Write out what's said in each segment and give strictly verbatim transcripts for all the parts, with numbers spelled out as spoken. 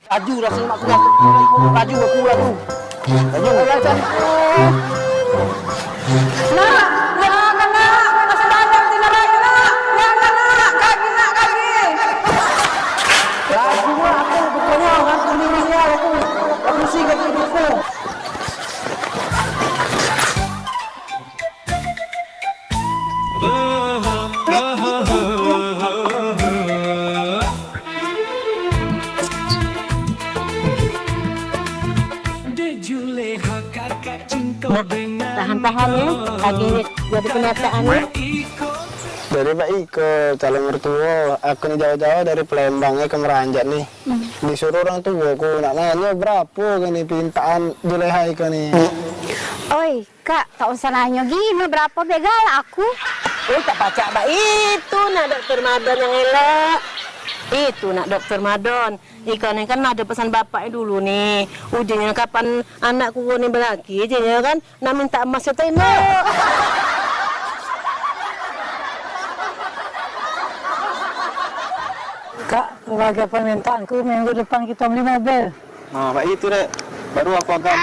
Laju lah, sing mak kuat. Laju aku, laju. Laju. Laju aku. Nak, nak, nak, nak, masih banyak tinggal lagi, nak. Nak, nak, nak, kaki, nak, kaki. Laju lah aku, pokoknya ngantung diri aku. Aku sih kaki hidupku. Nah, tahan-tahan ya, lagi jadi kenyataan ya. Jadi Pak Iko, calon mertua, aku ni jauh-jauh dari Palembang ya ke Meranjak nih. Hmm. Disuruh orang tua ku nak nanya berapa kan ni pintaan Juleha iko ni. Oi, Kak, tak usah nanyo gino, berapo be galak aku. Oh, tak pacak bak itu nak dokter Madon yang elok. Itu nak dokter Madon. Iko ni kan ado pesan bapaknyo dulu ni. Ujinyo kapan anakku ni belaki, ujinyo kan nak minta emas setembok. Kak, sebagai permintaanku, minggu depan kita beli mobil. Nah, bak itu, Dek. Baru aku agam.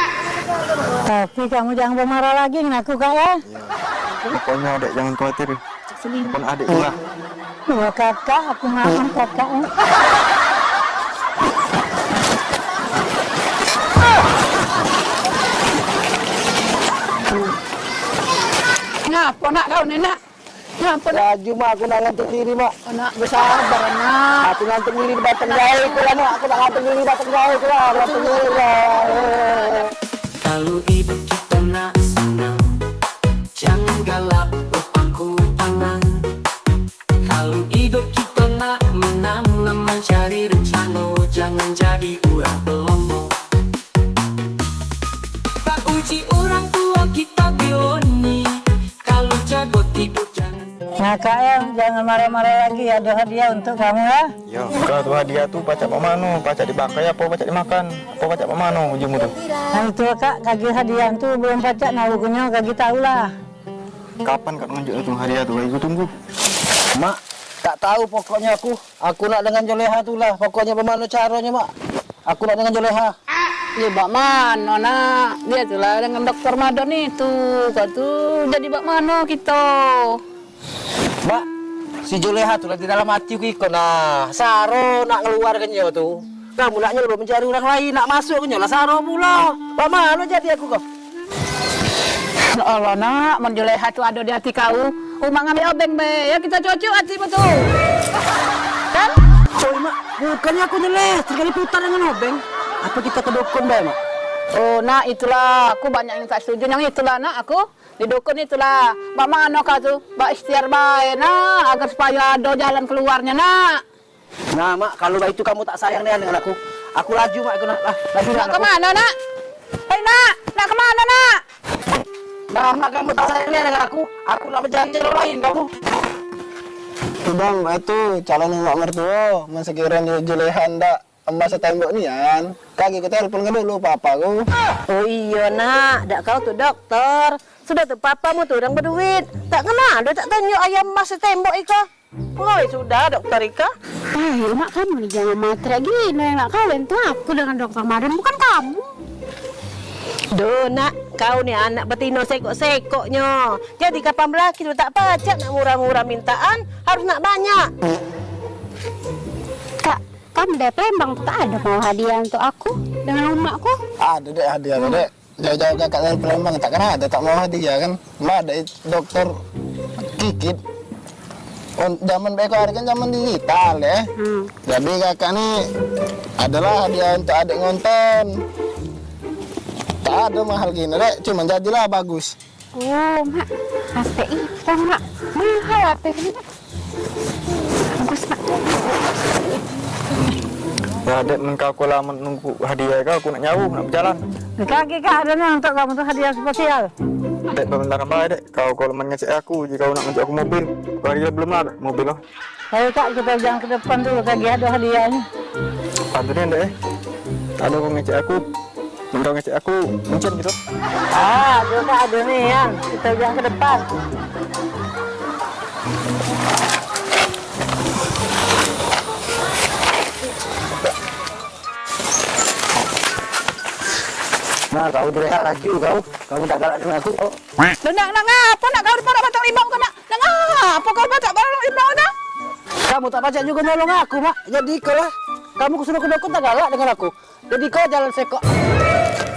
Tapi kamu jangan bermarah lagi dengan aku, Kak, ya. Iya. Pokoknya, Dek, jangan khawatir. Pun adik juga. Dua kakak, aku maafkan kakak, ya. Ngapa nak kau ni, nak? Ngapa nak? Laju, Mak, aku nak ngantuk diri, Mak. Nak bersabar, nak. Aku ngantuk diri batang jahit tu lah, Mak. Aku nak ngantuk diri batang jahit tu lah. Ngantuk diri lah. Kalu idup kito nak senang, jangan galak bepangku tangan. Kalu idup kito nak menang, leman cari rencano, jangan jadi urang pelomo. Tak uji urang tuo kito bioni, kalu jago tidur jangan. Nah, Kak, ya, jangan marah-marah lagi, ada hadiah untuk kamu, ya. Yo, Kak, tu hadiah tu pacak mak mano, pacak dipakai apo pacak dimakan, apo pacak mak mano ujung tu. Nah, itu, Kak, kagek hadiah tu belum pacak, nah, pokoknyo kagek tahu lah. Kapan kak nunjuk tu hadiah tu, aku tunggu. Mak, tak tahu pokoknyo aku. Aku nak dengan Juleha tu lah, pokoknyo bemano caronyo, Mak. Aku nak dengan Juleha. Ya, bak mano, nak? Dia tu lah dengan dokter Madon itu. Kau tu jadi bak mano kito? Mak, si Juleha tu lah di dalam hati ku iko, nah. Saro nak ngeluarkan nyo tu. Kamu nak nyeluruh mencari orang lain, nak masuk ke nyo lah saro pulo. Bak mano jadi aku kau? Ya Allah, nak, men Juleha tu ado di hati kau, umak ngambil obeng be, ya kita cocok hati betul. Kan? Oi, Mak, bukannya aku nyeleh, sekali putar dengan obeng. Apa kita ke dukun be, Mak? Oh, nak, itulah, aku banyak yang tak setuju, yang itulah, nak, aku di dukun itulah. Bak mano kau tu? Bak ikhtiar bae, nak, agar supaya ado jalan keluarnya, nak. Nah, Mak, kalu baitu kamu tak sayang nian dengan aku. Aku laju, Mak, aku nak, ah, laju. Nak ke mano, nak? Hei, nak, nak ke mano, nak? Nah, Mak, kamu tak sayang nian dengan aku. Aku nak mencari cewek lain kamu. Sudah, Mak, itu calon umak mertua, men sekiranya Juleha ndak emas setembok nian, kagek ku telepon ke dulu papa ku. Oh iyo, nak, dak kau tu dokter. Sudah tu papamu tu orang beduit. Tak kena ado tak tunjuk ayam emas setembok iko. Oi, sudah, dokter Ika. Ayo, Mak, kamu ni jangan matre gini. Yang nak kawin tu aku dengan dokter Madon, bukan kamu. Duh, nak, kau ni anak betino sekok-sekoknyo. Jadi kapan belaki tu tak pacak nak murah-murah mintaan, harus nak banyak. Kak, kamu dari Palembang tu tak ada mau hadiah untuk aku dengan umakku? Ada, Dek, hadiah, Dek. Jauh-jauh kakak dari Palembang, takkan ada tak mau hadiah kan? Mak ada dokter kikit. On, zaman beko hari kan zaman digital ya. Hmm. Jadi kakak ni adalah hadiah untuk adik ngonten. Tak ada mahal gini, Dek. Cuma jadilah bagus. Oh, Mak. H P iPhone, Mak. Mahal H P ni, Mak. Bagus, Mak. Ya, Dek, men kau kelaman nunggu hadiah kau, aku nak nyauh, nak bejalan. Kagek, Kak, ada ni untuk kamu tu hadiah spesial. Dek, bentar bae, Dek. Kau kalau men ngecek aku, jika kau nak ngecek aku mobil, kau hadiah belum lah, Dek, mobil lah. Ayo, Kak, kita jalan ke depan dulu, kagek ada hadiahnya. Bantu ni, Dek, eh. Ada orang ngecek aku. Mending ngecek aku mencen gitu. Ah, aduh, Kak, aduh nih, Yan. Kita jalan ke depan. Nah, kau jelek lagi kau. Kamu tak galak dengan aku kau. Lah, nak, nak ngapo nak kau di parak batang limau tu, nak? Nak ngapo kau di parak batang limau tu? Kamu tak pacak juga nolong aku, Mak. Jadi kau lah. Kamu kesuruh ke dukun tak galak dengan aku. Jadi kau jalan sekok.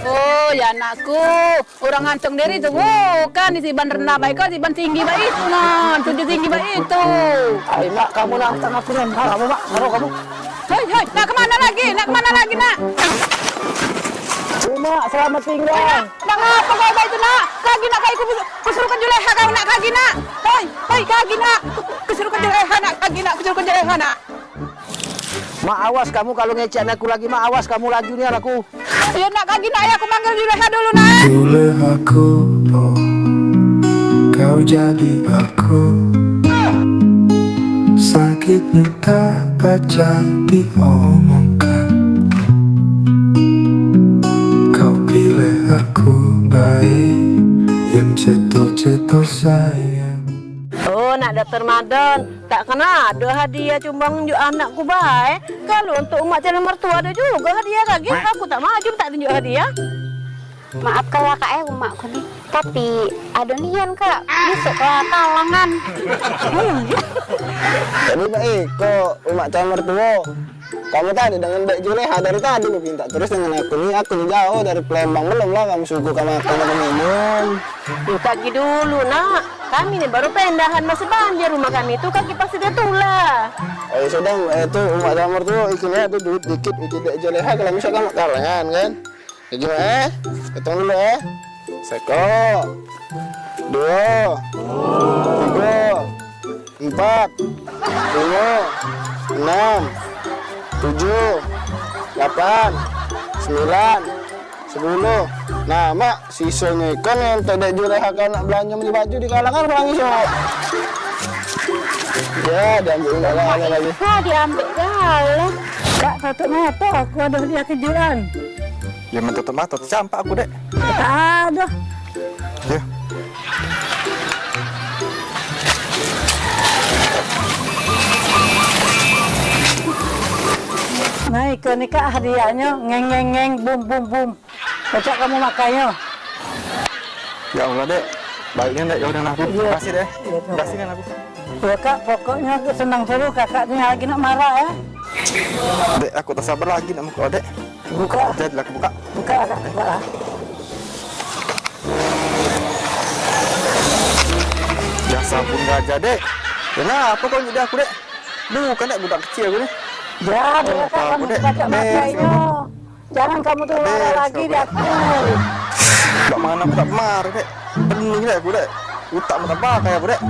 Oh, ya anakku. Orang ngantung diri tu bukan di siban rendah bae kau, siban tinggi bae itu, nah. Tujuh tinggi bae itu. Ai, Mak, kamu nantang aku, nantang kamu, Mak. Taruh kamu. Hei, hei, nak kemana lagi? Nak kemana lagi, nak? Uma, selamat tinggal. Nak ngapa kau baik tu, nak? Kagi nak kai ku, ku suruh ke Juleha kau nak kagi, nak. Hei, hei, kagi nak. Ku, ku suruh ke Juleha nak kagi, nak. Ku suruh ke Juleha nak. Mak, awas kamu kalau ngecek aku lagi, Mak, awas kamu laju ni aku. Ya nak kagi nak ya, aku manggil Juleha dulu, nak. Julehaku, oh, kau jadi aku. Sakitnya tak pacak diomongkan. Kau pilih aku baik, yang ceto-ceto sayang. Oh, nak Dokter Madon, tak kena ada hadiah cuma nunjuk anakku bae. Kalau untuk umak calon mertua ada juga hadiah kagek. Aku tak maju tak tunjuk hadiah. Maafkanlah kak eh umakku ni. Tapi ada nian kak, besok kak kalangan. Jadi baik, kok umak calon mertua. Kamu tadi dengan Dek Juleha dari tadi lu minta terus dengan aku ni, aku ni jauh dari Palembang, belum lah kamu suguh kamu makan atau minum. Duh, kaki dulu nak, kami ni baru pindahan masih banjir rumah kami tu, kaki pasti dia tulah. Eh sudah, eh tu umak jamur tu, ikini ada duit dikit, itu Dek Juleha kalau misal kamu kalangan kan. Jadi eh, hitung dulu eh. Seko, duo, tigo, empat, limo, enam, tujuh, lapan, sembilan, sepuluh. Nah, mak, sisonyo ikan yang tadi Juleha nak belanja beli baju di kalangan orang iso. Ya, diambil kalangan lagi. Wah, diambil kalah. Kak, tutup mata, aku ada dia kejutan. Ya, men tutup mata, tecampak aku, Dek. Aduh. Ya. Nah, iko ni kak hadiahnyo, ngeng ngeng ngeng, bum bum bum. Pacak kamu makainnyo. Ya Allah, Dek. Baiknyo, Dek, kau dengan aku. Iya. Makasih, Dek. Iya, terima kasih. Makasih dengan aku. Ya kak, pokoknyo aku senang terus, kakak ni lagi nak marah ya. Dek, aku tak sabar lagi nak muka, Dek. Buka. Jadilah aku buka. Buka, Kak. Buka. Dasar burung gajah, Dek. Kenapa kau nyudah aku, Dek? Bukan, Dek, budak kecil aku ni. Ya, dia kan kamu Dek. Baca-baca ini. Jangan kamu tuh marah lagi di aku. Tak mana aku tak marah, Dek. Pening, Dek, aku, Dek. Utak tak bakar aku, Dek.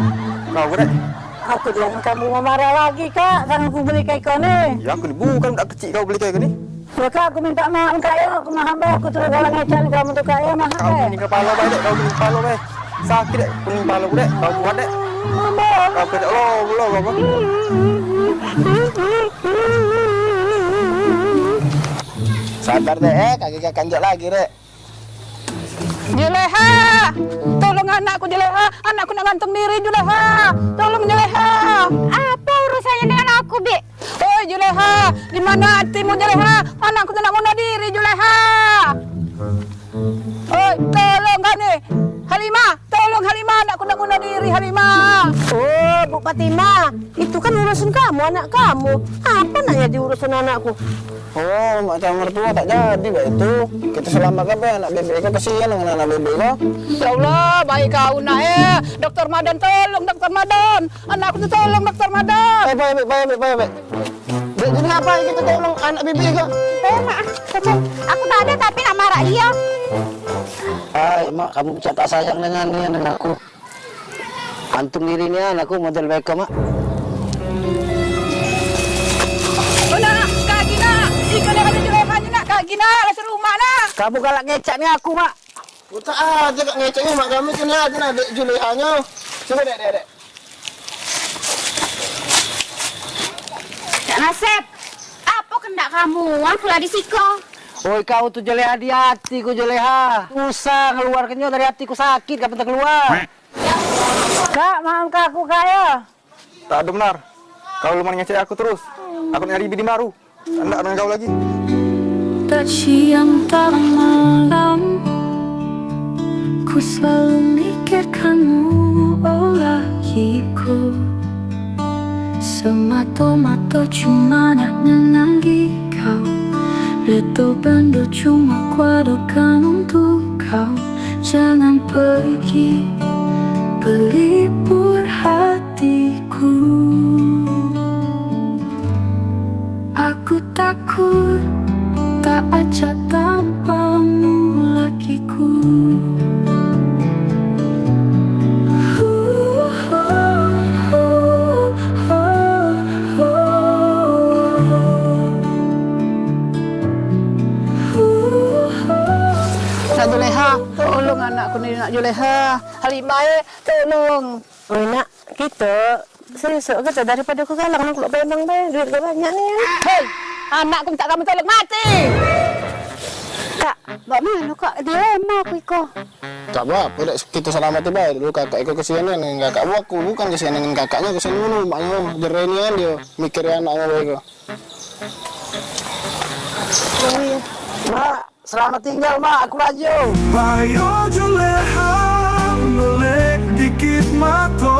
Kau, Dek. Aku jangan kamu mau marah lagi, Kak. Jangan aku beli kayak kau ni. Ya, aku ni bukan budak kecil kau beli kayak gini. Ya, Kak, aku minta maaf, Kak, ya. Aku maaf, Kak. Aku terus galak ngecek kamu tuh, Kak, ya. Maaf, Kak. Kau pening kepala bae, Dek. Kau pening kepala bae. Sakit, Dek. Pening kepala, Dek. Kau kuat, Dek. Kau kerja Allah, Allah, Allah. Sabar, Dek, eh. Kaki kau kanjak lagi, Dek. Juleha, tolong anakku Juleha, anakku nak ngantung diri Juleha, tolong Juleha. Apa urusannya dengan aku, Bik? Oi Juleha, di mana hatimu Juleha? Anakku tu nak bunuh diri Juleha. Oi, tolong kau ni. Halimah, tolong Halimah, anakku nak bunuh diri Halimah. Oh, Bu Fatimah, itu kan urusan kamu, anak kamu. Apa nak jadi urusan anakku? Oh, mak calon mertua tak jadi bae itu. Kita selamatkan bae anak bebek itu, kesian dengan anak bebek itu. Ya Allah, baik kau nak eh. Dokter Madan, tolong Dokter Madan. Anakku tu tolong Dokter Madan. Eh, baik, baik, baik, baik, baik. Dek, jadi apa kita tolong anak bebek itu? Eh, mak, aku tak ada tapi nak marah dia. Ai, mak, kamu cak tak sayang dengan ni, dengan aku. Antung diri nian aku model beko, mak. Oh, nak, kaki, nak. Iko dah kata Juleha ni, nak. Kaki, nak. Lah serumah, nak. Kamu galak ngecek ni aku, mak. Utak aja kak ngecek ni, mak. Kamu sini aja, nak, Dek Julehanyo. Coba, Dek, Dek, Dek. Kak Nasep, apa kendak kamu? Aku lah di siko. Oi, kau tu Juleha di hatiku, Juleha. Susah ngeluarkannya dari hatiku, sakit kapan terkeluar. Kak, maafkan aku, Kak, ya. Tak ada benar. Kau lumayan ngecek aku terus. Aku nyari bini baru. Ndak dengan kau lagi. Siang tak malam, ku selalu mikirkanmu, oh lakiku. Semato-mato cuma nak nyenangi kau. Reto bendo cuma kuadokan untuk kau. Jangan pergi, pelipur hatiku. Aku takut tak acak tanpamu, lakiku. Nak Juleha, tolong anakku ni, Nak Juleha. Halimah, eh, tolong. Oi, Nak, kito sesok kito daripada ku galang nang kok benang bae, duit kok banyak ni. Hei, anakku minta kamu tolong mati. Kak, bak mano, Kak? Dilema aku iko. Tak apa-apa, dek, kito selamati bae dulu kakak iko, kesian dengan kakak. Wah, aku bukan kesian dengan kakaknyo, kesian dulu maknyo jerenian dio mikir anaknyo bae iko. Mak, selamat tinggal, Mak. Aku laju. Bayo Juleha melek dikit mato.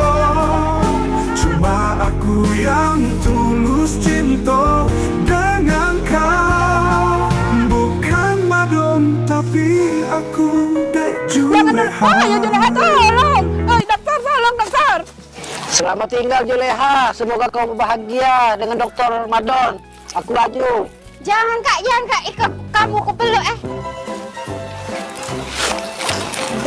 Cuma aku yang tulus cinta dengan kau. Bukan madon, tapi aku dek Juleha. Jangan lupa ya, Juleha, tolong. Oi, dokter, tolong, dokter. Selamat tinggal, Juleha. Semoga kau berbahagia dengan dokter Madon. Aku laju. Jangan, Kak, jangan, Kak. Ikut kamu ku peluk, eh.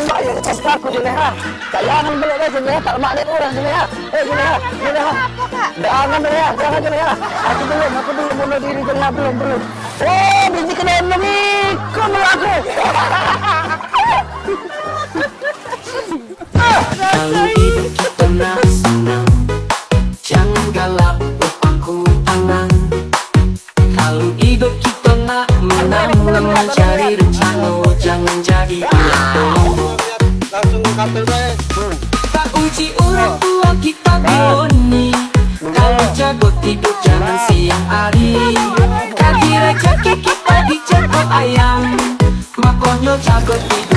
Saya atas aku, Juleha. Kak, jangan peluk dah, Juleha. Tak lemak dia orang, Juleha. Eh, Juleha, Juleha. Apa, Kak? Jangan, Juleha. Jangan, Juleha. Aku belum, aku belum bunuh diri, Juleha. Belum, belum. Oh, biji kena belum ikut meluk aku. Kalu idup kito nak senang, jangan galak, lupaku tangan. Kalu idup kito nak menang, mencari rencana, jangan jadi anak tolong. Langsung kampil bae. Tak uji orang tua kita dulu ni. Kalu jago tidur, jangan siang hari. Kaki rezeki kita dijago ayam. Makonyo jago tidur.